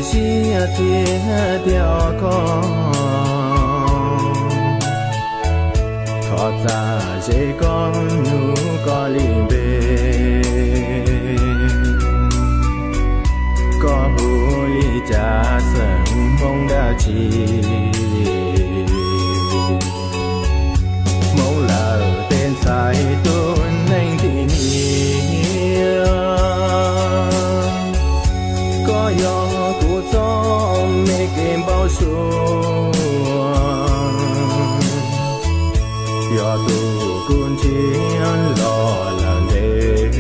Siab thiab tiag koj, thov txam ze koj nyuj koj li npe. Koj hu li cas xeem Hmoob dab tsi? Hmoob lawm tej ntxhais tus neeg nrhiav niam. Koj yog kuv txoj me kev npau suav, yog tus kuv nrhiav los lawm ntev.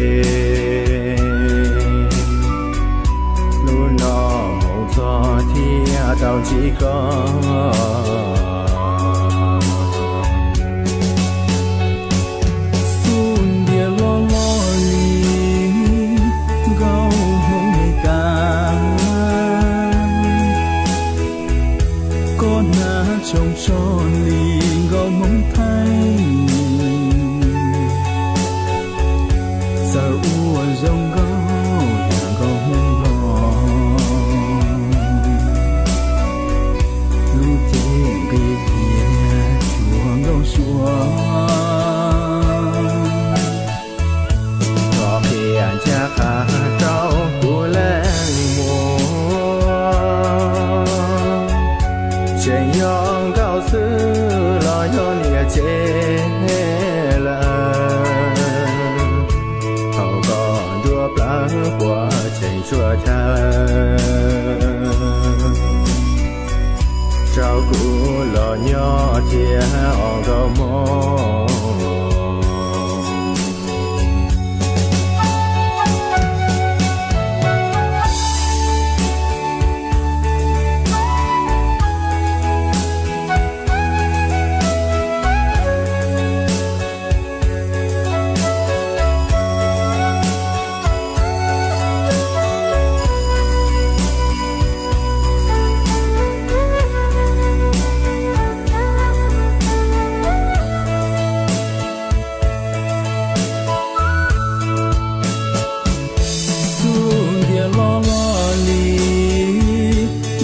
Hnub no mus txog thiaj tau ntsib koj. Xub ntiag loj loj li nkauj Hmoob Mes Kas, koj hnav tshooj tsho li nkauj Hmoob Thaib, txawm ua zoo nkauj yam nkauj Hmoob Nplog, lub cev nqis tias tsuas nkauj Suav. Thov qhia ncaj qha rau kuv leej muam, tseem yog nkauj xwb los yog niam tsev lawm. Thaum koj nruab plawv puas tseem tsuas chaw, rau kuv los nyob thiab os nkauj Hmoob. Xub ntiag loj loj li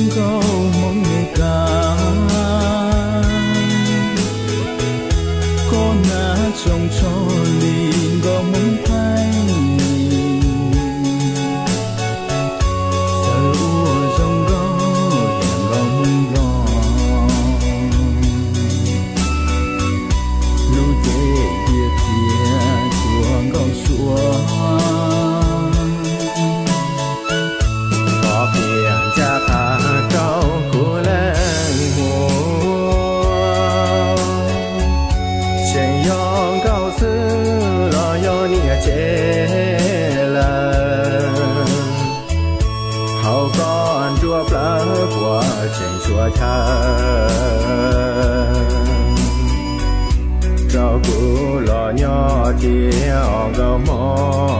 nkauj Hmoob Mes Kas, koj hnav tshooj tsho li nkauj Hmoob Thaib, txawm ua zoo nkauj yam nkauj Hmoob Nplog, lub cev tias txias tsuas nkauj Suav. Thov qhia ncaj qha rau kuv leej muam, tseem yog nkauj xwb los yog niam tsev lawm. Hauv koj nruab plawv puas tseem tsuas chaw, rau kuv los nyob thiab os nkauj Hmoob.